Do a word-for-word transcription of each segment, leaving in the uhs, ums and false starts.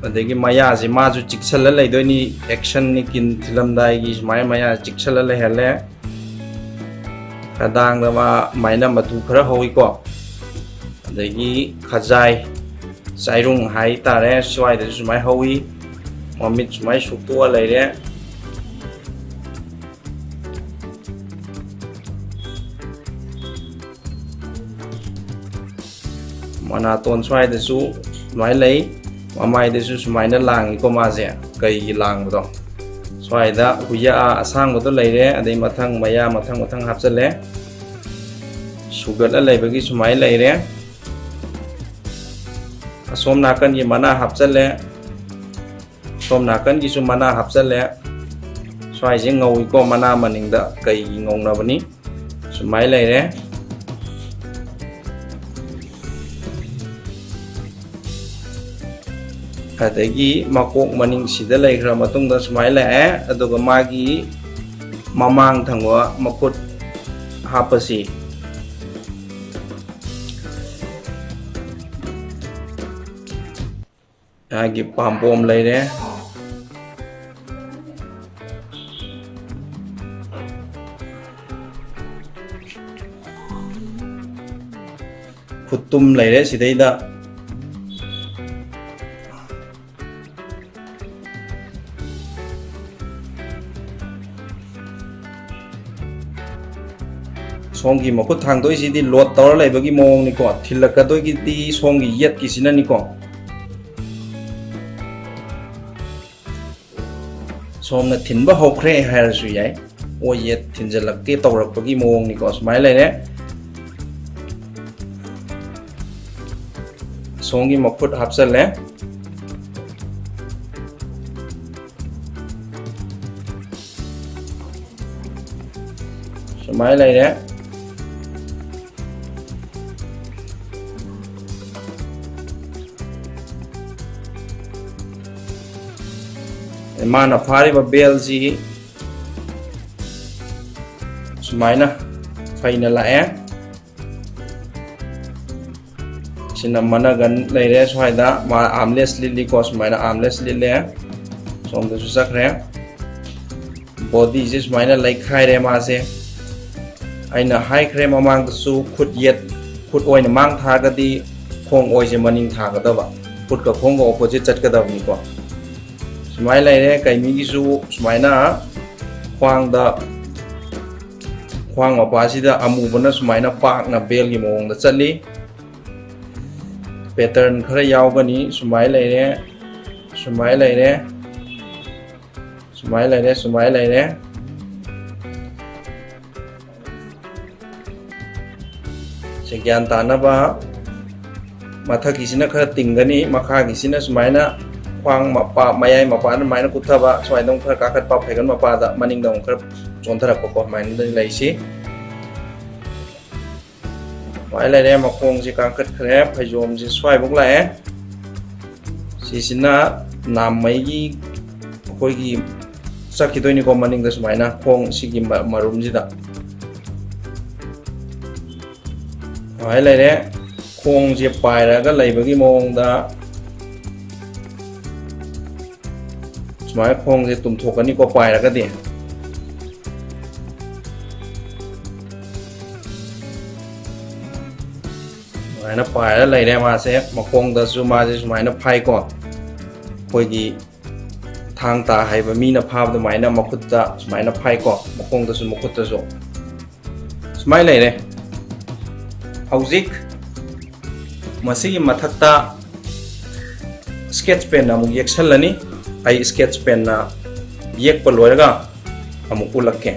ꯑꯗꯒꯤ ꯃꯌꯥꯁꯤ ꯃꯥꯁꯨ ꯆꯤꯛꯁꯜꯂ ꯂꯩꯗꯣꯏꯅꯤ, action ꯅꯤ, ꯀꯤꯟ ꯊꯤꯜꯂꯝꯗꯥꯏꯒꯤ ꯁꯨꯃꯥꯏꯅ ꯃꯌꯥ ꯆꯤꯛꯁꯜꯂ ꯂꯩꯍꯜꯂꯦ꯫ ꯈꯗꯥꯡꯗ ꯃꯥ ꯃꯥꯏꯅ ꯃꯇꯨ ꯈꯔ ꯍꯧꯋꯤꯀꯣ, ꯑꯗꯒꯤ ꯈꯖꯥꯏ, ꯆꯥꯏꯔꯨꯡ ꯍꯥꯏꯇꯥꯔꯦ, ꯁ꯭ꯋꯥꯏꯗꯁꯨ ꯁꯨꯃꯥꯏꯅ ꯍꯧꯋꯤ꯫ ꯃꯃꯤꯠ ꯁꯨꯃꯥꯏꯅ ꯁꯨꯛꯇꯣꯛꯑ ꯂꯩꯔꯦ꯫ ꯃꯅꯥꯇꯣꯟ ꯁ꯭ꯋꯥꯏꯗꯁꯨ ꯁꯨꯃꯥꯏꯅ ꯂꯩ, ꯃꯃꯥꯏꯗꯁꯨ ꯁꯨꯃꯥꯏꯅ ꯂꯥꯡꯉꯤꯀꯣ ꯃꯥꯁꯦ꯫ ꯀꯩꯒꯤ ꯂꯥꯡꯕꯗꯣ? ꯁ꯭ꯋꯥꯏꯗ ꯍꯨꯏꯌꯥ ꯑꯁꯥꯡꯕꯗꯣ ꯂꯩꯔꯦ, ꯑꯗꯩ ꯃꯊꯪ ꯃꯌꯥ ꯃꯊꯪ ꯃꯊꯪ ꯍꯥꯞꯆꯜꯂꯦ꯫ ꯁꯨꯒꯠꯂ ꯂꯩꯕꯒꯤ ꯁꯨꯃꯥꯏꯅ ꯂꯩꯔꯦ꯫ ꯑꯁꯣꯝ ꯅꯥꯀꯟꯒꯤ ꯃꯅꯥ ꯍꯥꯞꯆꯜꯂꯦ꯫ ꯁꯣꯝ ꯅꯥꯀꯟꯒꯤꯁꯨ ꯃꯅꯥ ꯍꯥꯞꯆꯜꯂꯦ꯫ ꯁ꯭ꯋꯥꯏꯁꯦ ꯉꯧꯏꯀꯣ, ꯃꯅꯥ ꯃꯅꯤꯡꯗ ꯀꯩꯒꯤ ꯉꯧꯅꯕꯅꯤ? ꯁꯨꯃꯥꯏꯅ ꯂꯩꯔꯦ꯫ ꯑꯗꯒꯤ ꯃꯀꯣꯛ ꯃꯅꯤꯡꯁꯤꯗ ꯂꯩꯈ꯭ꯔ ꯃꯇꯨꯡꯗ ꯁꯨꯃꯥꯏꯅ ꯂꯥꯛꯑꯦ, ꯑꯗꯨꯒ ꯃꯥꯒꯤ ꯃꯃꯥꯡ ꯊꯪꯕ ꯃꯈꯨꯠ ꯍꯥꯞꯄꯁꯤ꯫ ꯃꯥꯒꯤ ꯄꯥꯝꯕꯣꯝ ꯂꯩꯔꯦ꯫ ꯈꯨꯠꯇꯨꯝ ꯂꯩꯔꯦ ꯁꯤꯗꯩꯗ꯫ ꯁꯣꯝꯒꯤ ꯃꯈꯨꯠ ꯊꯥꯡꯗꯣꯛꯏꯁꯤꯗꯤ load ꯇꯧꯔ ꯂꯩꯕꯒꯤ ꯃꯑꯣꯡꯅꯤꯀꯣ, ꯊꯤꯜꯂꯛꯀꯗꯣꯏꯒꯤꯗꯤ ꯁꯣꯝꯒꯤ ꯌꯦꯠꯀꯤꯁꯤꯅꯅꯤꯀꯣ꯫ ꯁꯣꯝꯅ ꯊꯤꯟꯕ ꯍꯧꯈ꯭ꯔꯦ ꯍꯥꯏꯔꯁꯨ ꯌꯥꯏ꯫ ꯑꯣꯏ ꯌꯦꯠ ꯊꯤꯟꯖꯜꯂꯛꯀꯦ ꯇꯧꯔꯛꯄꯒꯤ ꯃꯑꯣꯡꯅꯤꯀꯣ꯫ ꯁꯨꯃꯥꯏꯅ ꯂꯩꯔꯦ꯫ ꯁꯣꯝꯒꯤ ꯃꯈꯨꯠ ꯍꯥꯞꯆꯜꯂꯦ꯫ ꯁꯨꯃꯥꯏꯅ ꯂꯩꯔꯦ꯫ ꯃꯥꯅ ꯐꯥꯔꯤꯕ ꯕꯦꯜꯁꯤ ꯁꯨꯃꯥꯏꯅ ꯐꯩꯅ ꯂꯥꯛꯑꯦ꯫ ꯁꯤꯅ ꯃꯅꯒꯟ ꯂꯩꯔꯦ ꯁ꯭ꯋꯥꯏꯗ, ꯃꯥ armrest ꯂꯤꯠꯂꯤꯀꯣ, ꯁꯨꯃꯥꯏꯅ armrest ꯂꯤꯠꯂꯦ, ꯁꯣꯝꯗꯁꯨ ꯆꯠꯈ꯭ꯔꯦ꯫ Bodyꯁꯦ ꯁꯨꯃꯥꯏꯅ ꯂꯩꯈꯥꯏꯔꯦ ꯃꯥꯁꯦ꯫ ꯑꯩꯅ ꯍꯥꯏꯈ꯭ꯔꯦ ꯃꯃꯥꯡꯗꯁꯨ, ꯈꯨꯠ ꯌꯦꯠ, ꯈꯨꯠ ꯑꯣꯏꯅ ꯃꯥꯡ ꯊꯥꯔꯒꯗꯤ ꯈꯣꯡ ꯑꯣꯏꯁꯦ ꯃꯅꯤꯡ ꯊꯥꯒꯗꯕ, ꯈꯨꯠꯀ ꯈꯣꯡꯒ opposite ꯆꯠꯀꯗꯕꯅꯤꯀꯣ꯫ ꯁꯨꯃꯥꯏꯅ ꯂꯩꯔꯦ꯫ ꯀꯩꯃꯤꯒꯤꯁꯨ ꯁꯨꯃꯥꯏꯅ ꯈ꯭ꯋꯥꯡꯗ, ꯈ꯭ꯋꯥꯡ ꯃꯄꯥꯁꯤꯗ ꯑꯃꯨꯕꯅ ꯁꯨꯃꯥꯏꯅ ꯄꯥꯛꯅ bellꯒꯤ ꯃꯑꯣꯡꯗ ꯆꯠꯂꯤ꯫ Pattern ꯈꯔ ꯌꯥꯎꯒꯅꯤ꯫ ꯁꯨꯃꯥꯏꯅ ꯂꯩꯔꯦ, ꯁꯨꯃꯥꯏꯅ ꯂꯩꯔꯦ, ꯁꯨꯃꯥꯏꯅ ꯂꯩꯔꯦ, ꯁꯨꯃꯥꯏꯅ ꯂꯩꯔꯦ꯫ ꯁꯤ ꯒ꯭ꯌꯥꯟ ꯇꯥꯅꯕ, ꯃꯊꯛꯀꯤꯁꯤꯅ ꯈꯔ ꯇꯤꯡꯒꯅꯤ, ꯃꯈꯥꯒꯤꯁꯤꯅ ꯁꯨꯃꯥꯏꯅ ꯈ꯭ꯋꯥꯡ ꯃꯄꯥ, ꯃꯌꯥꯏ ꯃꯄꯥ ꯑꯗꯨꯃꯥꯏꯅ ꯀꯨꯞꯊꯕ, ꯁ꯭ꯋꯥꯏꯗ ꯑꯃꯨꯛ ꯈꯔ ꯀꯥꯈꯠꯄ, ꯐꯩꯒꯟ ꯃꯄꯥꯗ ꯃꯅꯤꯡꯗ ꯑꯃꯨꯛ ꯈꯔ ꯆꯣꯟꯊꯔꯛꯄꯀꯣ, ꯑꯗꯨꯃꯥꯏꯅ ꯂꯩꯁꯤ꯫ ꯁꯨꯃꯥꯏꯅ ꯂꯩꯔꯦ, ꯃꯈꯣꯡꯁꯦ ꯀꯥꯈꯠꯈ꯭ꯔꯦ, ꯐꯩꯖꯣꯝꯁꯦ ꯁ꯭ꯋꯥꯏꯐꯥꯎ ꯂꯥꯛꯑꯦ꯫ ꯁꯤꯁꯤꯅ ꯅꯥꯝꯃꯩꯒꯤ ꯑꯩꯈꯣꯏꯒꯤ ꯆꯠꯈꯤꯗꯣꯏꯅꯤꯀꯣ, ꯃꯅꯤꯡꯗ ꯁꯨꯃꯥꯏꯅ ꯈꯣꯡ ꯁꯤꯒꯤ ꯃ-, ꯃꯔꯨꯝꯁꯤꯗ꯫ ꯁꯨꯃꯥꯏꯅ ꯂꯩꯔꯦ꯫ ꯈꯣꯡꯁꯦ ꯄꯥꯏꯔꯒ ꯂꯩꯕꯒꯤ ꯃꯑꯣꯡꯗ ꯁꯨꯃꯥꯏꯅ ꯈꯣꯡꯁꯦ ꯇꯨꯝꯊꯣꯛꯀꯅꯤꯀꯣ, ꯄꯥꯏꯔꯒꯗꯤ꯫ ꯁꯨꯃꯥꯏꯅ ꯄꯥꯏꯔ ꯂꯩꯔꯦ ꯃꯥꯁꯦ꯫ ꯃꯈꯣꯡꯗꯁꯨ ꯃꯥꯁꯦ ꯁꯨꯃꯥꯏꯅ ꯐꯥꯏꯀꯣ, ꯑꯩꯈꯣꯏꯒꯤ ꯊꯥꯡ ꯇꯥ ꯍꯥꯏꯕ ꯃꯤꯅ ꯐꯥꯕ ꯑꯗꯨꯃꯥꯏꯅ ꯃꯈꯨꯠꯇ ꯁꯨꯃꯥꯏꯅ ꯐꯥꯏꯀꯣ, ꯃꯈꯣꯡꯗꯁꯨ ꯃꯈꯨꯠꯇꯁꯨ꯫ ꯁꯨꯃꯥꯏꯅ ꯂꯩꯔꯦ꯫ ꯍꯧꯖꯤꯛ ꯃꯁꯤꯒꯤ ꯃꯊꯛꯇ sketch penꯅ ꯑꯃꯨꯛ ꯌꯦꯛꯁꯜꯂꯅꯤ꯫ ꯑꯩ sketch penꯅ ꯌꯦꯛꯄ ꯂꯣꯏꯔꯒ ꯑꯃꯨꯛ ꯎꯠꯂꯛꯀꯦ꯫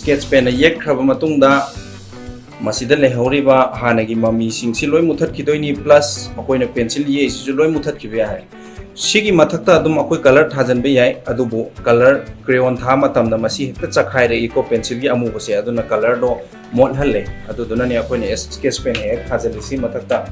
Sketch penꯅ ꯌꯦꯛꯈ꯭ꯔꯕ ꯃꯇꯨꯡꯗ ꯃꯁꯤꯗ ꯂꯩꯍꯧꯔꯤꯕ ꯍꯥꯟꯅꯒꯤ ꯃꯃꯤꯁꯤꯡꯁꯤ ꯂꯣꯏ ꯃꯨꯊꯠꯈꯤꯗꯣꯏꯅꯤ, plus ꯑꯩꯈꯣꯏꯅ pencil ꯌꯦꯛꯏꯁꯤꯁꯨ ꯂꯣꯏ ꯃꯨꯊꯠꯈꯤꯕ ꯌꯥꯔꯦ꯫ ꯁꯤꯒꯤ ꯃꯊꯛꯇ ꯑꯗꯨꯝ ꯑꯩꯈꯣꯏ colour ꯊꯥꯖꯤꯟꯕ ꯌꯥꯏ, ꯑꯗꯨꯕꯨ colour crayon ꯊꯥ ꯃꯇꯝꯗ ꯃꯁꯤ ꯍꯦꯛꯇ ꯆꯛꯈꯥꯏꯔꯛꯏꯀꯣ, pencilꯒꯤ ꯑꯃꯨꯕꯁꯦ, ꯑꯗꯨꯅ colourꯗꯣ ꯃꯣꯠꯍꯜꯂꯦ꯫ ꯑꯗꯨꯗꯨꯅꯅꯦ ꯑꯩꯈꯣꯏꯅ sketch pen ꯍꯦꯛ ꯊꯥꯖꯤꯜꯂꯤꯁꯤ ꯃꯊꯛꯇ꯫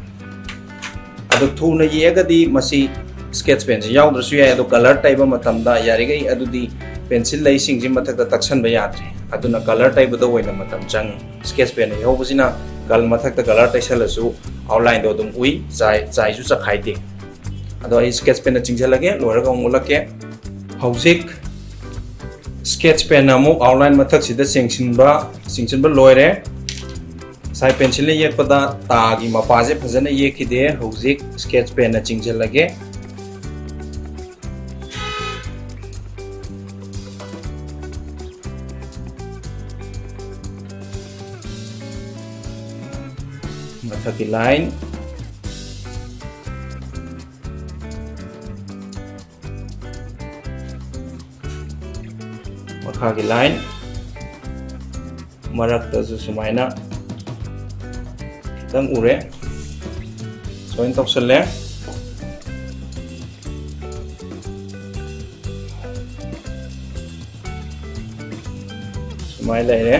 ꯑꯗꯨ ꯊꯨꯅ ꯌꯦꯛꯑꯒꯗꯤ ꯃꯁꯤ sketch penꯁꯤ ꯌꯥꯎꯗ꯭ꯔꯁꯨ ꯌꯥꯏ, ꯑꯗꯣ colour ꯇꯩꯕ ꯃꯇꯝꯗ ꯌꯥꯔꯤꯈꯩ ꯑꯗꯨꯗꯤ pencil ꯂꯩꯁꯤꯡꯁꯤ ꯃꯊꯛꯇ ꯇꯛꯁꯟꯕ ꯌꯥꯗ꯭ꯔꯦ꯫ ꯑꯗꯨꯅ ꯀꯂꯔ ꯇꯩꯕꯗ ꯑꯣꯏꯅ ꯃꯇꯝ ꯆꯪꯉꯤ꯫ ꯁ꯭ꯀꯦꯠꯆ ꯄꯦꯟꯅ ꯌꯧꯍꯧꯕꯁꯤꯅ ꯒꯜ ꯃꯊꯛꯇ ꯀꯂꯔ ꯇꯩꯁꯜꯂꯁꯨ ꯑꯥꯎꯠꯂꯥꯏꯟꯗꯣ ꯑꯗꯨꯝ ꯎꯏ, ꯆꯥꯏ, ꯆꯥꯏꯁꯨ ꯆꯈꯥꯏꯗꯦ꯫ ꯑꯗꯣ ꯑꯩ ꯁ꯭ꯀꯦꯠꯆ ꯄꯦꯟꯅ ꯆꯤꯡꯁꯤꯜꯂꯒꯦ, ꯂꯣꯏꯔꯒ ꯑꯃꯨꯛ ꯎꯠꯂꯛꯀꯦ꯫ ꯍꯧꯖꯤꯛ ꯁ꯭ꯀꯦꯠꯆ ꯄꯦꯟꯅ ꯑꯃꯨꯛ ꯑꯥꯎꯠꯂꯥꯏꯟ ꯃꯊꯛꯁꯤꯗ ꯆꯤꯡꯁꯤꯟꯕ, ꯆꯤꯡꯁꯤꯟꯕ ꯂꯣꯏꯔꯦ꯫ ꯉꯁꯥꯏ ꯄꯦꯟꯁꯤꯜꯅ ꯌꯦꯛꯄꯗ ꯇꯥꯒꯤ ꯃꯄꯥꯁꯦ ꯐꯖꯅ ꯌꯦꯛꯈꯤꯗꯦ꯫ ꯍꯧꯖꯤꯛ ꯁ꯭ꯀꯦꯠꯆ ꯄꯦꯟꯅ ꯆꯤꯡꯁꯤꯜꯂꯒꯦ꯫ ꯃꯊꯛꯀꯤ ꯂꯥꯏꯟ, ꯃꯈꯥꯒꯤ ꯂꯥꯏꯟ, ꯃꯔꯛꯇꯁꯨ ꯁꯨꯃꯥꯏꯅ ꯈꯤꯇꯪ ꯎꯔꯦ, ꯁꯨꯃꯥꯏꯅ ꯇꯧꯁꯜꯂꯦ꯫ ꯁꯨꯃꯥꯏꯅ ꯂꯩꯔꯦ꯫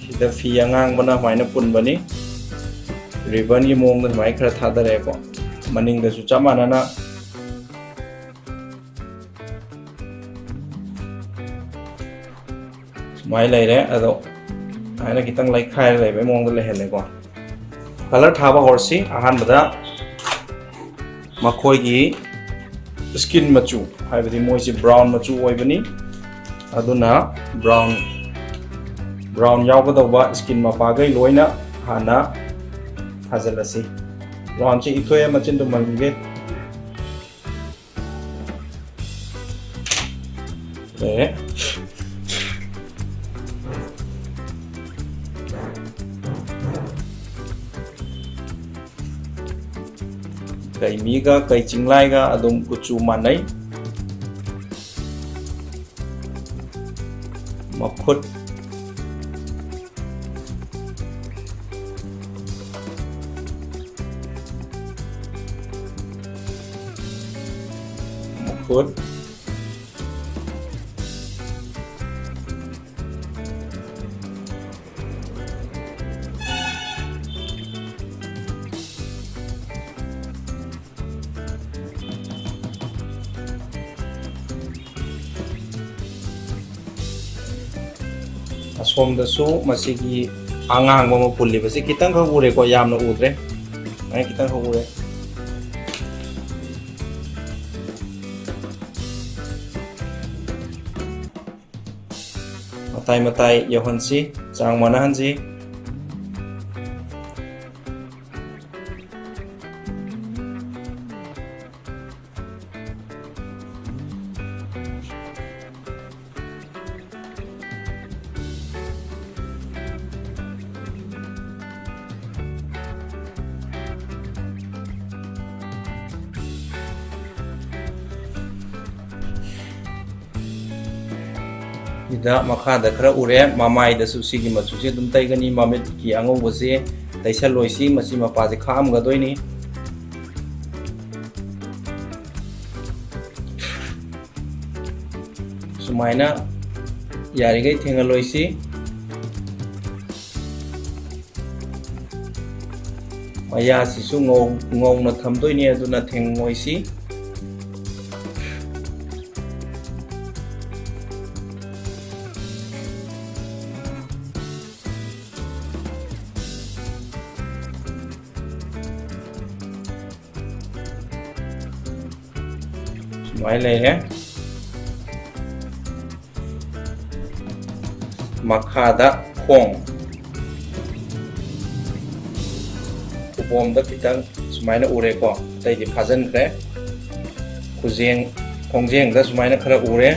ꯁꯤꯗ ꯐꯤ ꯑꯉꯥꯡꯕꯅ ꯁꯨꯃꯥꯏꯅ ꯄꯨꯟꯕꯅꯤ꯫ ꯔꯤꯕꯟꯒꯤ ꯃꯑꯣꯡꯗ ꯁꯨꯃꯥꯏꯅ ꯈꯔ ꯊꯥꯗꯔꯛꯑꯦꯀꯣ꯫ ꯃꯅꯤꯡꯗꯁꯨ ꯆꯞ ꯃꯥꯟꯅꯅ ꯁꯨꯃꯥꯏꯅ ꯂꯩꯔꯦ꯫ ꯑꯗꯣ ꯁꯨꯃꯥꯏꯅ ꯈꯤꯇꯪ ꯂꯩꯈꯥꯏꯔ ꯂꯩꯕꯩ ꯃꯑꯣꯡꯗ ꯂꯩꯍꯜꯂꯦꯀꯣ꯫ ꯀꯂꯔ ꯊꯥꯕ ꯍꯧꯔꯁꯤ꯫ ꯑꯍꯥꯟꯕꯗ ꯃꯈꯣꯏꯒꯤ ꯁ꯭ꯀꯤꯟ ꯃꯆꯨ, ꯍꯥꯏꯕꯗꯤ ꯃꯣꯏꯁꯤ ꯕ꯭ꯔꯥꯎꯟ ꯃꯆꯨ ꯑꯣꯏꯕꯅꯤ, ꯑꯗꯨꯅ ꯕ꯭ꯔꯥꯎꯟ, ꯕ꯭ꯔꯥꯎꯟ ꯌꯥꯎꯒꯗꯧꯕ ꯁ꯭ꯀꯤꯟ ꯃꯄꯥꯈꯩ ꯂꯣꯏꯅ ꯍꯥꯟꯅ ꯊꯥꯖꯤꯜꯂꯁꯤ꯫ ꯕ꯭ꯔꯥꯎꯟꯁꯤ ꯏꯊꯣꯛꯑꯦ, ꯃꯆꯤꯟꯗꯨ ꯃꯟꯒꯦ꯫ ꯑꯦ꯫ ꯀꯩ ꯃꯤꯒ ꯀꯩ ꯆꯤꯡꯂꯥꯏꯒ ꯑꯗꯨꯝ ꯀꯨꯆꯨ ꯃꯥꯟꯅꯩ꯫ ꯃꯈꯨꯠ꯫ ꯃꯈꯨꯠ꯫ ꯑꯁꯣꯝꯗꯁꯨ ꯃꯁꯤꯒꯤ ꯑꯉꯥꯡꯕ ꯑꯃ ꯄꯨꯜꯂꯤꯕꯁꯦ ꯈꯤꯇꯪꯈꯛ ꯎꯔꯦꯀꯣ, ꯌꯥꯝꯅ ꯎꯗ꯭ꯔꯦ꯫ ꯑꯩ ꯈꯤꯇꯪꯈꯛ ꯎꯔꯦ꯫ ꯃꯇꯥꯏ ꯃꯇꯥꯏ ꯌꯧꯍꯟꯁꯤ, ꯆꯥꯡ ꯃꯥꯟꯅꯍꯟꯁꯤ꯫ ꯁꯤꯗ ꯃꯈꯥꯗ ꯈꯔ ꯎꯔꯦ, ꯃꯃꯥꯏꯗꯁꯨ ꯁꯤꯒꯤ ꯃꯆꯨꯁꯦ ꯑꯗꯨꯝ ꯇꯩꯒꯅꯤ, ꯃꯃꯤꯠꯀꯤ ꯑꯉꯧꯕꯁꯦ ꯇꯩꯁꯜꯂꯣꯏꯁꯤ, ꯃꯁꯤ ꯃꯄꯥꯁꯦ ꯈꯥꯛꯑꯝꯒꯗꯣꯏꯅꯤ꯫ ꯁꯨꯃꯥꯏꯅ ꯌꯥꯔꯤꯈꯩ ꯊꯦꯡꯍꯜꯂꯣꯏꯁꯤ꯫ ꯃꯌꯥꯁꯤꯁꯨ ꯉꯧ-, ꯉꯧꯅ ꯊꯝꯗꯣꯏꯅꯤ, ꯑꯗꯨꯅ ꯊꯦꯡꯉꯣꯏꯁꯤ꯫ ꯁꯨꯃꯥꯏꯅ ꯂꯩꯔꯦ꯫ ꯃꯈꯥꯗ ꯈꯣꯡ, ꯈꯨꯕꯣꯝꯗ ꯈꯤꯇꯪ ꯁꯨꯃꯥꯏꯅ ꯎꯔꯦꯀꯣ, ꯑꯇꯩꯗꯤ ꯐꯥꯖꯤꯟꯈ꯭ꯔꯦ꯫ ꯈꯨꯖꯦꯡ, ꯈꯣꯡꯖꯦꯡꯗ ꯁꯨꯃꯥꯏꯅ ꯈꯔ ꯎꯔꯦ꯫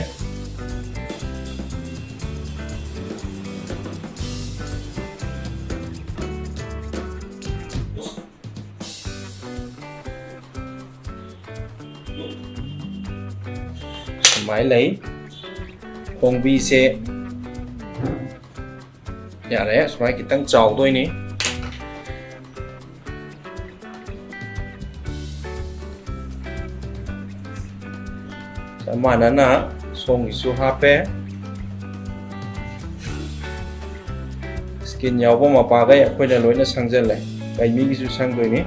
ꯁꯨꯃꯥꯏꯅ ꯂꯩ꯫ ꯈꯣꯡꯕꯤꯁꯦ ꯌꯥꯔꯦ, ꯁꯨꯃꯥꯏꯅ ꯈꯤꯇꯪ ꯆꯥꯎꯗꯣꯏꯅꯤ꯫ ꯆꯞ ꯃꯥꯟꯅꯅ ꯁꯣꯝꯒꯤꯁꯨ ꯍꯥꯞꯄꯦ꯫ ꯁ꯭ꯀꯤꯟ ꯌꯥꯎꯕ ꯃꯄꯥꯈꯩ ꯑꯩꯈꯣꯏꯅ ꯂꯣꯏꯅ ꯁꯪꯖꯜꯂꯦ꯫ ꯀꯩ ꯃꯤꯒꯤꯁꯨ ꯁꯪꯗꯣꯏꯅꯤ꯫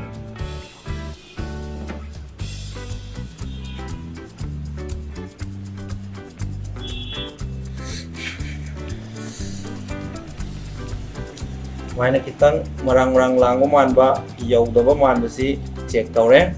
ꯁꯨꯃꯥꯏꯅ ꯈꯤꯇꯪ ꯃꯔꯥꯡ ꯃꯔꯥꯡ ꯂꯥꯡꯕ ꯃꯥꯟꯕ, ꯌꯧꯗꯕ ꯃꯥꯟꯕꯁꯤ check ꯇꯧꯔꯦ꯫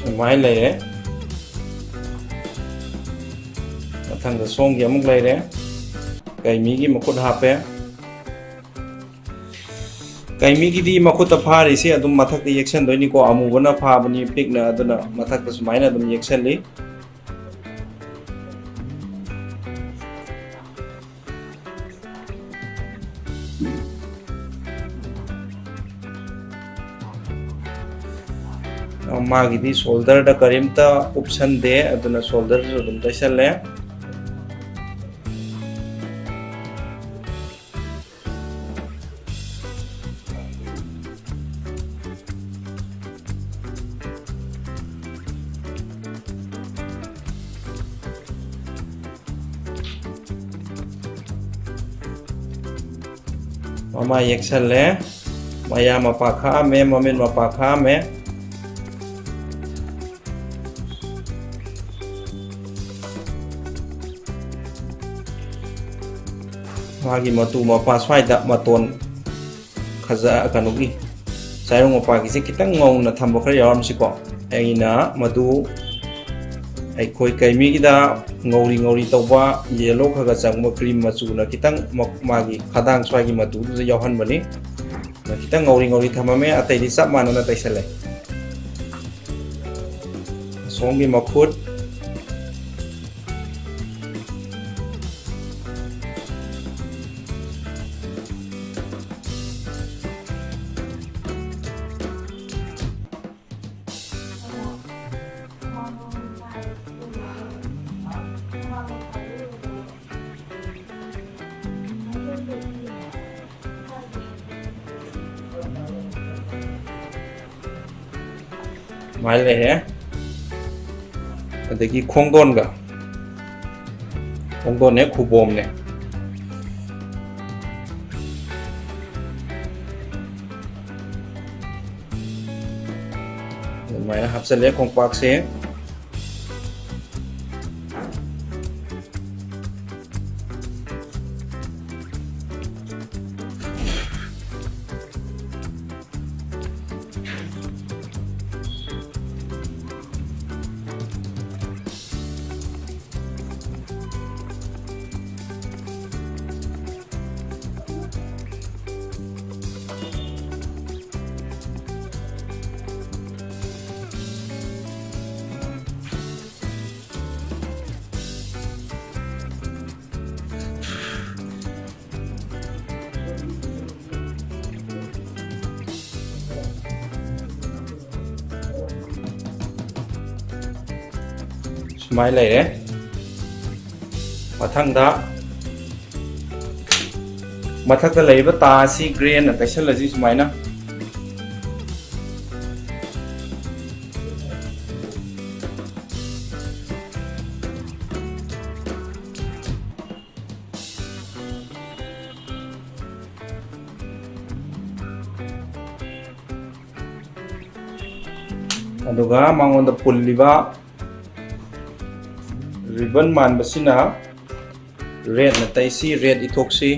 ꯁꯨꯃꯥꯏꯅ ꯂꯩꯔꯦ꯫ ꯃꯊꯪꯗ ꯁꯣꯝꯒꯤ ꯑꯃꯨꯛ ꯂꯩꯔꯦ꯫ ꯀꯩꯃꯤꯒꯤ ꯃꯈꯨꯠ ꯍꯥꯞꯄꯦ꯫ ꯀꯩꯃꯤꯒꯤꯗꯤ ꯃꯈꯨꯠꯇ ꯐꯥꯔꯤꯁꯦ ꯑꯗꯨꯝ ꯃꯊꯛꯇ ꯌꯦꯛꯁꯟꯗꯣꯏꯅꯤꯀꯣ, ꯑꯃꯨꯕꯅ ꯐꯥꯕꯅꯤ ꯄꯤꯛꯅ, ꯑꯗꯨꯅ ꯃꯊꯛꯇ ꯁꯨꯃꯥꯏꯅ ꯑꯗꯨꯝ ꯌꯦꯛꯁꯜꯂꯤ꯫ ꯃꯥꯒꯤꯗꯤ shoulderꯗ ꯀꯔꯤꯝꯇ ꯎꯞꯁꯟꯗꯦ, ꯑꯗꯨꯅ shoulderꯁꯨ ꯑꯗꯨꯝ ꯇꯩꯁꯜꯂꯦ꯫ ꯃꯃꯥꯏ ꯌꯦꯛꯁꯜꯂꯦ, ꯃꯌꯥ ꯃꯄꯥ ꯈꯥꯛꯑꯝꯃꯦ, ꯃꯃꯤꯠ ꯃꯄꯥ ꯈꯥꯛꯑꯝꯃꯦ꯫ ꯃꯥꯒꯤ ꯃꯇꯨ ꯃꯄꯥ ꯁ꯭ꯋꯥꯏꯗ ꯃꯇꯣꯟ ꯈꯖ-, ꯀꯩꯅꯣꯒꯤ ꯆꯥꯏꯔꯣꯡ ꯃꯄꯥꯒꯤꯁꯦ ꯈꯤꯇꯪ ꯉꯧꯅ ꯊꯝꯕ ꯈꯔ ꯌꯥꯎꯔꯝꯁꯤꯀꯣ꯫ ꯑꯩꯅ ꯃꯗꯨ ꯑꯩꯈꯣꯏ ꯀꯩꯃꯤꯒꯤꯗ ꯉꯧꯔꯤ ꯉꯧꯔꯤ ꯇꯧꯕ, yellow ꯈꯔ ꯈꯔ ꯆꯪꯕ cream ꯃꯆꯨꯅ ꯈꯤꯇꯪ ꯃ-, ꯃꯥꯒꯤ ꯈꯗꯥꯡ ꯁ꯭ꯋꯥꯏꯒꯤ ꯃꯇꯨꯗꯨꯗ ꯌꯥꯎꯍꯟꯕꯅꯤ꯫ ꯈꯤꯇꯪ ꯉꯧꯔꯤ ꯉꯧꯔꯤ ꯊꯝꯃꯝꯃꯦ, ꯑꯇꯩꯗꯤ ꯆꯞ ꯃꯥꯟꯅꯅ ꯇꯩꯁꯜꯂꯦ꯫ ꯑꯁꯣꯝꯒꯤ ꯃꯈꯨꯠ꯫ ꯁꯨꯃꯥꯏꯅ ꯂꯩꯔꯦ꯫ ꯑꯗꯒꯤ ꯈꯣꯡꯗꯣꯟꯒ, ꯈꯣꯡꯗꯣꯟꯅꯦ, ꯈꯨꯕꯣꯝꯅꯦ꯫ ꯑꯗꯨꯃꯥꯏꯅ ꯍꯥꯞꯆꯜꯂꯦ ꯈꯣꯡꯄꯥꯛꯁꯦ꯫ ꯁꯨꯃꯥꯏꯅ ꯂꯩꯔꯦ꯫ ꯃꯊꯪꯗ ꯃꯊꯛꯇ ꯂꯩꯔꯤꯕ ꯇꯥ ꯑꯁꯤ ꯒ꯭ꯔꯦꯅ ꯇꯩꯁꯜꯂꯁꯤ ꯁꯨꯃꯥꯏꯅ꯫ ꯑꯗꯨꯒ ꯃꯉꯣꯟꯗ ꯄꯨꯜꯂꯤꯕ ꯔꯤꯕꯟ ꯃꯥꯟꯕꯁꯤꯅ ꯔꯦꯠꯅ ꯇꯩꯁꯤ, ꯔꯦꯠ ꯏꯊꯣꯛꯁꯤ꯫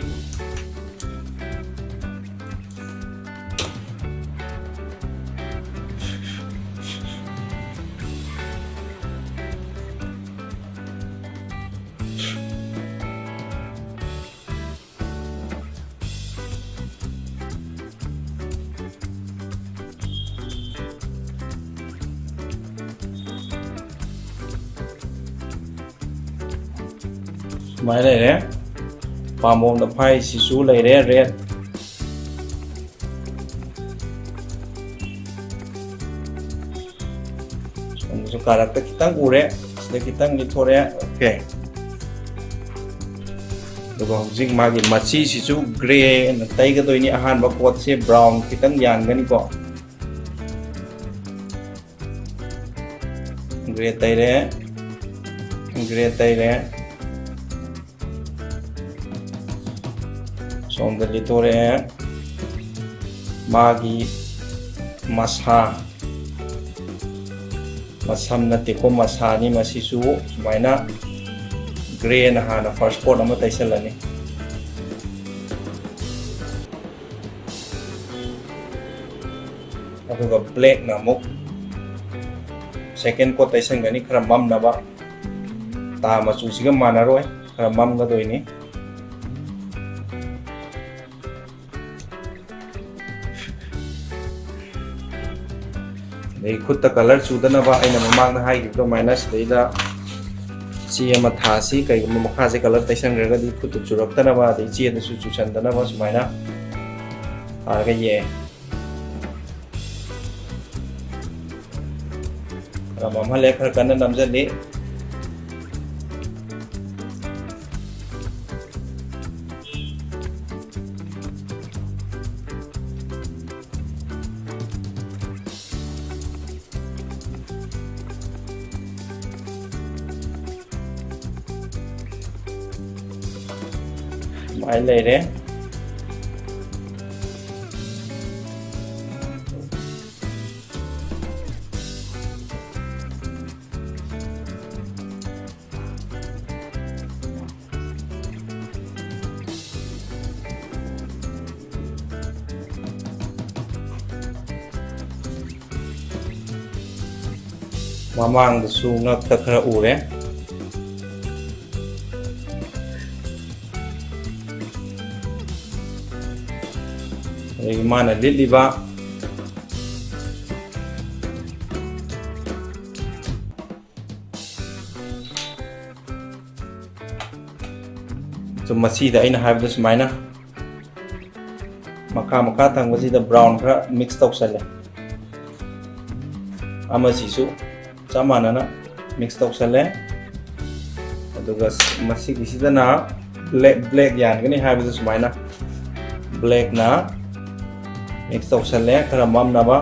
ꯁꯨꯃꯥꯏꯅ ꯂꯩꯔꯦ꯫ ꯄꯥꯝꯕꯣꯝꯗ ꯐꯥꯏꯁꯤꯁꯨ ꯂꯩꯔꯦ, ꯔꯦꯠ꯫ ꯁꯣꯝꯗꯁꯨ ꯀꯥꯔꯛꯇ ꯈꯤꯇꯪ ꯎꯔꯦ, ꯁꯤꯗ ꯈꯤꯇꯪ ꯂꯤꯊꯣꯔꯛꯑꯦ꯫ ꯑꯣꯀꯦ꯫ ꯑꯗꯨꯒ ꯍꯧꯖꯤꯛ ꯃꯥꯒꯤ ꯃꯆꯤꯁꯤꯁꯨ ꯒ꯭ꯔꯦꯅ ꯇꯩꯒꯗꯣꯏꯅꯤ꯫ ꯑꯍꯥꯟꯕ ꯀꯣꯠꯁꯦ ꯕ꯭ꯔꯥꯎꯟ ꯈꯤꯇꯪ ꯌꯥꯟꯒꯅꯤꯀꯣ꯫ Gray ꯇꯩꯔꯦ, gray ꯇꯩꯔꯦ꯫ ꯁꯣꯝꯗ ꯂꯤꯠꯊꯣꯔꯛꯑꯦ꯫ ꯃꯥꯒꯤ ꯃꯁꯥ, ꯃꯁꯝ ꯅꯠꯇꯦꯀꯣ, ꯃꯁꯥꯅꯤ꯫ ꯃꯁꯤꯁꯨ ꯁꯨꯃꯥꯏꯅ grayꯅ ꯍꯥꯟꯅ first coat ꯑꯃ ꯇꯩꯁꯜꯂꯅꯤ꯫ ꯑꯗꯨꯒ blackꯅ ꯑꯃꯨꯛ second coat ꯇꯩꯁꯟꯒꯅꯤ, ꯈꯔ ꯃꯝꯅꯕ꯫ ꯇꯥ ꯃꯆꯨꯁꯤꯒ ꯃꯥꯟꯅꯔꯣꯏ, ꯈꯔ ꯃꯝꯒꯗꯣꯏꯅꯤ꯫ ꯑꯗꯩ ꯈꯨꯠꯇ colour ꯆꯨꯗꯅꯕ ꯑꯩꯅ ꯃꯃꯥꯡꯗ ꯍꯥꯏꯈꯤꯕ ꯑꯗꯨꯃꯥꯏꯅ ꯁꯤꯗꯩꯗ ꯆꯦ ꯑꯃ ꯊꯥꯁꯤ꯫ ꯀꯩꯒꯨꯝꯕ ꯃꯈꯥꯁꯦ colour ꯇꯩꯁꯟꯈ꯭ꯔꯒꯗꯤ ꯈꯨꯠꯇ ꯆꯨꯔꯛꯇꯅꯕ, ꯑꯗꯩ ꯆꯦꯗꯁꯨ ꯆꯨꯁꯟꯗꯅꯕ ꯁꯨꯃꯥꯏꯅ ꯊꯥꯔꯒ ꯌꯦꯛꯑꯦ꯫ ꯈꯔ ꯃꯝꯍꯜꯂꯦ, ꯈꯔ ꯀꯟꯅ ꯅꯝꯖꯜꯂꯤ꯫ ꯁꯨꯃꯥꯏꯅ ꯂꯩꯔꯦ꯫ ꯃꯃꯥꯡꯗꯁꯨ ꯉꯛꯇ ꯈꯔ ꯎꯔꯦ꯫ ꯑꯗꯒꯤ ꯃꯥꯅ ꯂꯤꯠꯂꯤꯕ ꯁꯨꯝ ꯃꯁꯤꯗ ꯑꯩꯅ ꯍꯥꯏꯕꯗ ꯁꯨꯃꯥꯏꯅ ꯃꯈꯥ ꯃꯈꯥ ꯊꯪꯕꯁꯤꯗ brown ꯈꯔ mix ꯇꯧꯁꯜꯂꯦ꯫ ꯑꯃꯁꯤꯁꯨ ꯆꯞ ꯃꯥꯟꯅꯅ mix ꯇꯧꯁꯜꯂꯦ꯫ ꯑꯗꯨꯒ ꯃꯁꯤꯒꯤꯁꯤꯗꯅ black, black ꯌꯥꯟꯒꯅꯤ ꯍꯥꯏꯕꯗ ꯁꯨꯃꯥꯏꯅ blackꯅ mix ꯇꯧꯁꯜꯂꯦ ꯈꯔ ꯃꯝꯅꯕ꯫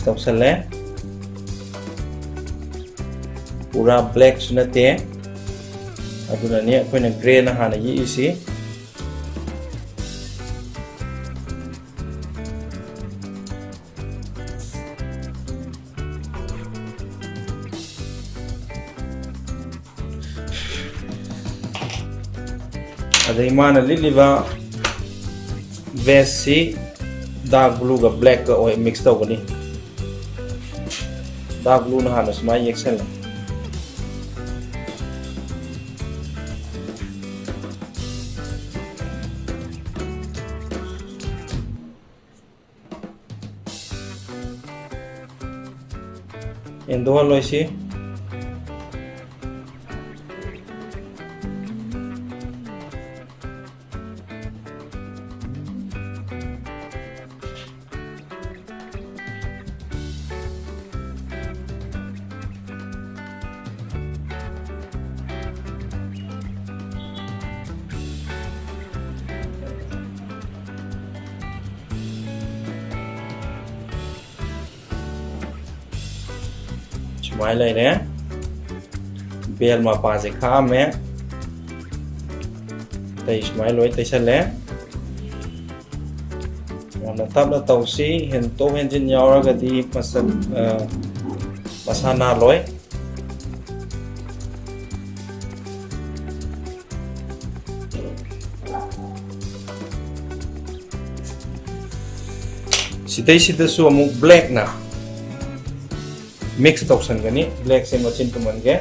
ꯇꯧꯁꯜꯂꯦ꯫ ꯄꯨꯔꯥ blackꯁꯨ ꯅꯠꯇꯦ, ꯑꯗꯨꯅꯅꯤ ꯑꯩꯈꯣꯏꯅ greyꯅ ꯍꯥꯟꯅ ꯌꯦꯛꯏꯁꯤ꯫ ꯑꯗꯩ ꯃꯥꯅ ꯂꯤꯠꯂꯤꯕ vestꯁꯤ dark blueꯒ blackꯀ ꯑꯣꯏ mix ꯇꯧꯒꯅꯤ꯫ Dark blueꯅ ꯍꯥꯟꯅ ꯁꯨꯃꯥꯏꯅ ꯌꯦꯛꯁꯜꯂꯦ꯫ ꯍꯦꯟꯗꯣꯛꯍꯜꯂꯣꯏꯁꯤ꯫ ꯁꯨꯃꯥꯏꯅ ꯂꯩꯔꯦ꯫ Belt ꯃꯄꯥꯁꯦ ꯈꯥꯛꯑꯝꯃꯦ꯫ ꯑꯇꯩ ꯁꯨꯃꯥꯏꯅ ꯂꯣꯏ ꯇꯩꯁꯜꯂꯦ꯫ ꯌꯥꯝꯅ ꯇꯞꯅ ꯇꯧꯁꯤ, ꯍꯦꯟꯇꯣꯛ ꯍꯦꯟꯖꯤꯟ ꯌꯥꯎꯔꯒꯗꯤ ꯃꯁꯛ, ꯑ, ꯃꯁꯥ ꯅꯥꯜꯂꯣꯏ꯫ ꯁꯤꯗꯩꯁꯤꯗꯁꯨ ꯑꯃꯨꯛ blackꯅ mix ꯇꯧꯁꯟꯒꯅꯤ꯫ Blackꯁꯦ ꯃꯆꯤꯟ ꯇꯨꯝꯍꯟꯒꯦ꯫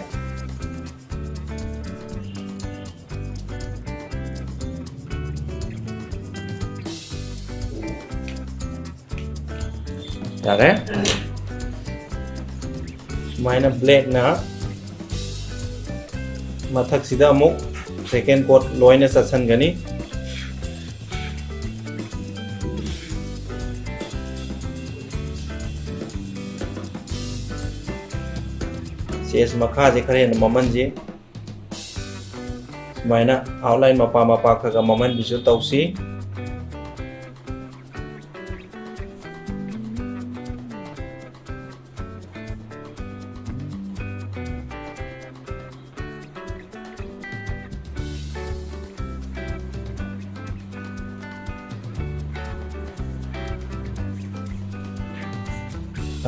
ꯌꯥꯔꯦ꯫ ꯁꯨꯃꯥꯏꯅ blackꯅ ꯃꯊꯛꯁꯤꯗ ꯑꯃꯨꯛ second coat ꯂꯣꯏꯅ ꯆꯠꯁꯟꯒꯅꯤ꯫ Chest ꯃꯈꯥꯁꯦ ꯈꯔ ꯍꯦꯟꯅ ꯃꯝꯍꯟꯁꯤ꯫ ꯁꯨꯃꯥꯏꯅ outline ꯃꯄꯥ ꯃꯄꯥ ꯈꯔ ꯈꯔ ꯃꯝꯍꯟꯕꯤꯁꯨ ꯇꯧꯁꯤ꯫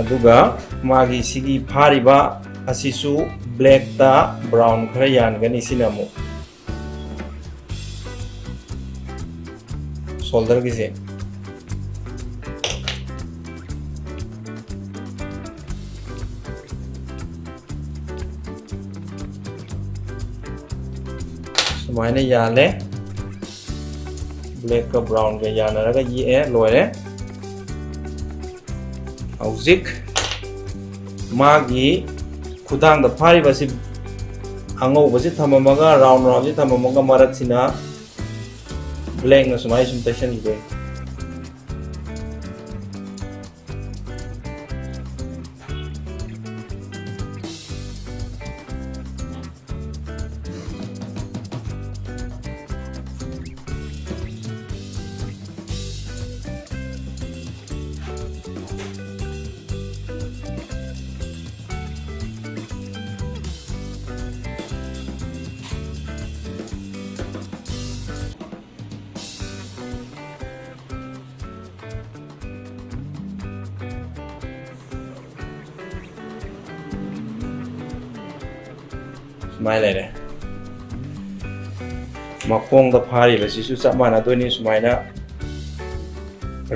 ꯑꯗꯨꯒ ꯃꯥꯒꯤ ꯁꯤꯒꯤ ꯐꯥꯔꯤꯕ ꯑꯁꯤꯁꯨ blackꯇ brown ꯈꯔ ꯌꯥꯟꯒꯅꯤ꯫ ꯁꯤꯅ ꯑꯃꯨꯛ shoulderꯒꯤꯁꯦ ꯁꯨꯃꯥꯏꯅ ꯌꯥꯜꯂꯦ꯫ Blackꯀ brownꯒ ꯌꯥꯅꯔꯒ ꯌꯦꯛꯑꯦ, ꯂꯣꯏꯔꯦ꯫ ꯍꯧꯖꯤꯛ ꯃꯥꯒꯤ ꯈꯨꯗꯥꯡꯗ ꯐꯥꯔꯤꯕꯁꯤ ꯑꯉꯧꯕꯁꯤ ꯊꯝꯃꯝꯃꯒ, round roundꯁꯤ ꯊꯝꯃꯝꯃꯒ, ꯃꯔꯛꯁꯤꯅ blackꯅ ꯁꯨꯃꯥꯏꯅ ꯁꯨꯝ ꯇꯩꯁꯟꯈꯤꯗꯣꯏꯅꯤ꯫ ꯁꯨꯃꯥꯏꯅ ꯂꯩꯔꯦ꯫ ꯃꯈꯣꯡꯗ ꯐꯥꯔꯤꯕꯁꯤꯁꯨ ꯆꯞ ꯃꯥꯟꯅꯗꯣꯏꯅꯤ꯫ ꯁꯨꯃꯥꯏꯅ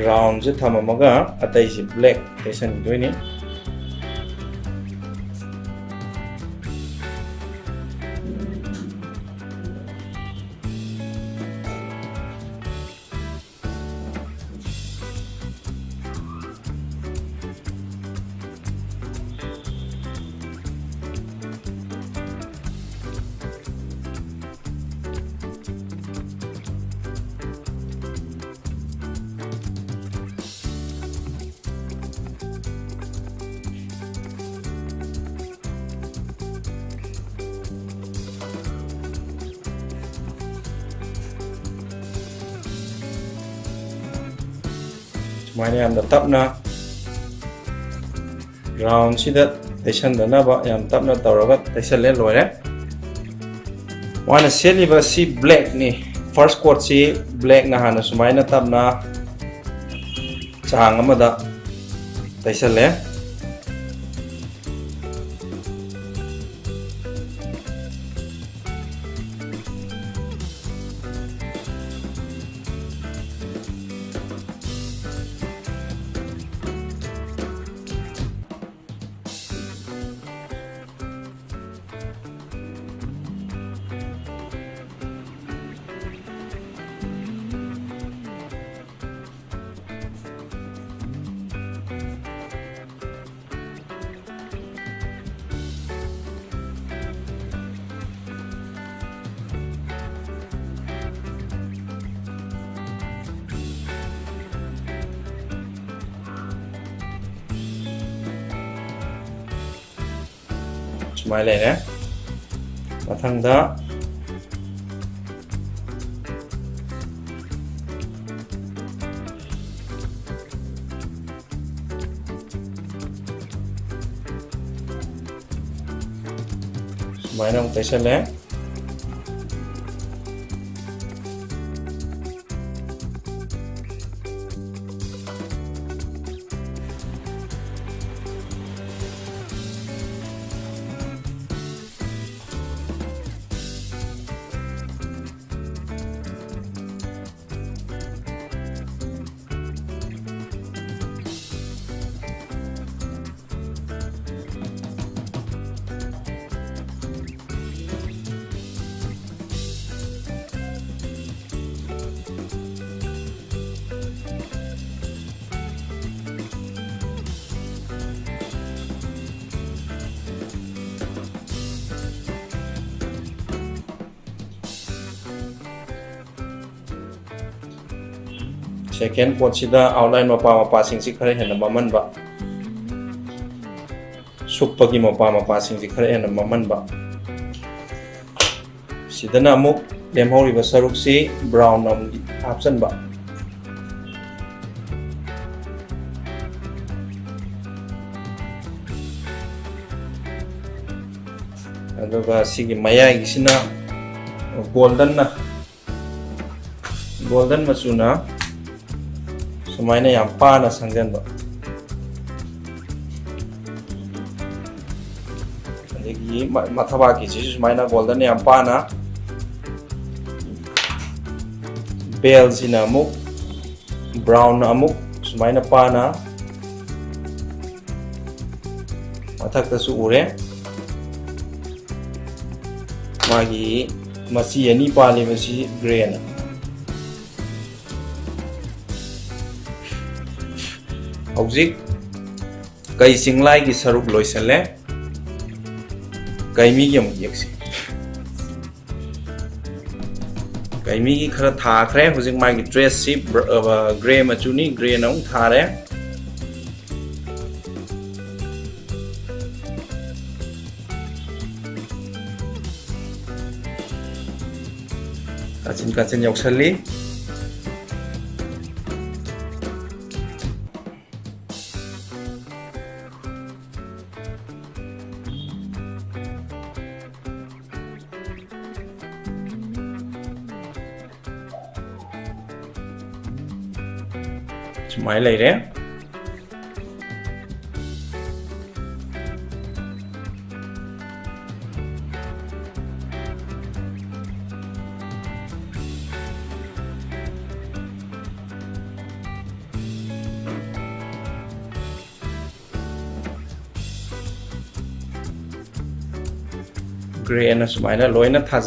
roundꯁꯦ ꯊꯝꯃꯝꯃꯒ ꯑꯇꯩꯁꯦ black ꯇꯩꯁꯟꯈꯤꯗꯣꯏꯅꯤ꯫ ꯁꯨꯃꯥꯏꯅ ꯌꯥꯝꯅ ꯇꯞꯅ roundꯁꯤꯗ ꯇꯩꯁꯟꯗꯅꯕ ꯌꯥꯝ ꯇꯞꯅ ꯇꯧꯔꯒ ꯇꯩꯁꯜꯂꯦ, ꯂꯣꯏꯔꯦ꯫ ꯃꯥꯅ ꯁꯦꯠꯂꯤꯕ ꯁꯤ blackꯅꯤ꯫ First coatꯁꯤ blackꯅ ꯍꯥꯟꯅ ꯁꯨꯃꯥꯏꯅ ꯇꯞꯅ ꯆꯥꯡ ꯑꯃꯗ ꯇꯩꯁꯜꯂꯦ꯫ ꯁꯨꯃꯥꯏꯅ ꯂꯩꯔꯦ꯫ ꯃꯊꯪꯗ ꯁꯨꯃꯥꯏꯅ ꯑꯃꯨꯛ ꯇꯩꯁꯜꯂꯦ꯫ Second ꯄꯣꯠꯁꯤꯗ outline ꯃꯄꯥ ꯃꯄꯥꯁꯤꯡꯁꯤ ꯈꯔ ꯍꯦꯟꯅ ꯃꯝꯍꯟꯕ, ꯁꯨꯞꯄꯒꯤ ꯃꯄꯥ ꯃꯄꯥꯁꯤꯡꯁꯤ ꯈꯔ ꯍꯦꯟꯅ ꯃꯝꯍꯟꯕ꯫ ꯁꯤꯗꯅ ꯑꯃꯨꯛ ꯂꯦꯝꯍꯧꯔꯤꯕ ꯁꯔꯨꯛꯁꯤ brown ꯑꯃꯨꯛ ꯍꯥꯞꯆꯤꯟꯕ꯫ ꯑꯗꯨꯒ ꯁꯤꯒꯤ ꯃꯌꯥꯏꯒꯤꯁꯤꯅ golden ꯅ, golden ꯃꯆꯨꯅ ꯁꯨꯃꯥꯏꯅ ꯌꯥꯝ ꯄꯥꯅ ꯁꯪꯖꯟꯕ꯫ ꯑꯗꯒꯤ ꯃ-, ꯃꯊꯕꯥꯛꯀꯤꯁꯤꯁꯨ ꯁꯨꯃꯥꯏꯅ golden ꯌꯥꯝ ꯄꯥꯅ, bell ꯁꯤꯅ ꯑꯃꯨꯛ brown ꯑꯃꯨꯛ ꯁꯨꯃꯥꯏꯅ ꯄꯥꯅ ꯃꯊꯛꯇꯁꯨ ꯎꯔꯦ꯫ ꯃꯥꯒꯤ ꯃꯆꯤ ꯑꯅꯤ ꯄꯥꯜꯂꯤꯕꯁꯤ grey ꯅ꯫ ꯍꯧꯖꯤꯛ ꯀꯩ ꯆꯤꯡꯂꯥꯏꯒꯤ ꯁꯔꯨꯛ ꯂꯣꯏꯁꯤꯜꯂꯦ꯫ ꯀꯩꯃꯤꯒꯤ ꯑꯃꯨꯛ ꯌꯦꯛꯁꯤ꯫ ꯀꯩꯃꯤꯒꯤ ꯈꯔ ꯊꯥꯈ꯭ꯔꯦ꯫ ꯍꯧꯖꯤꯛ ꯃꯥꯒꯤ dress ꯁꯤ ꯕ꯭ꯔ-, ꯑ, grey ꯃꯆꯨꯅꯤ, grey ꯅ ꯑꯃꯨꯛ ꯊꯥꯔꯦ꯫ ꯀꯥꯆꯤꯟ ꯀꯥꯆꯤꯟ ꯌꯧꯁꯜꯂꯤ꯫ ꯁꯨꯃꯥꯏꯅ ꯂꯩꯔꯦ꯫ Grey ꯑꯅ ꯁꯨꯃꯥꯏꯅ ꯂꯣꯏꯅ ꯊꯥꯖ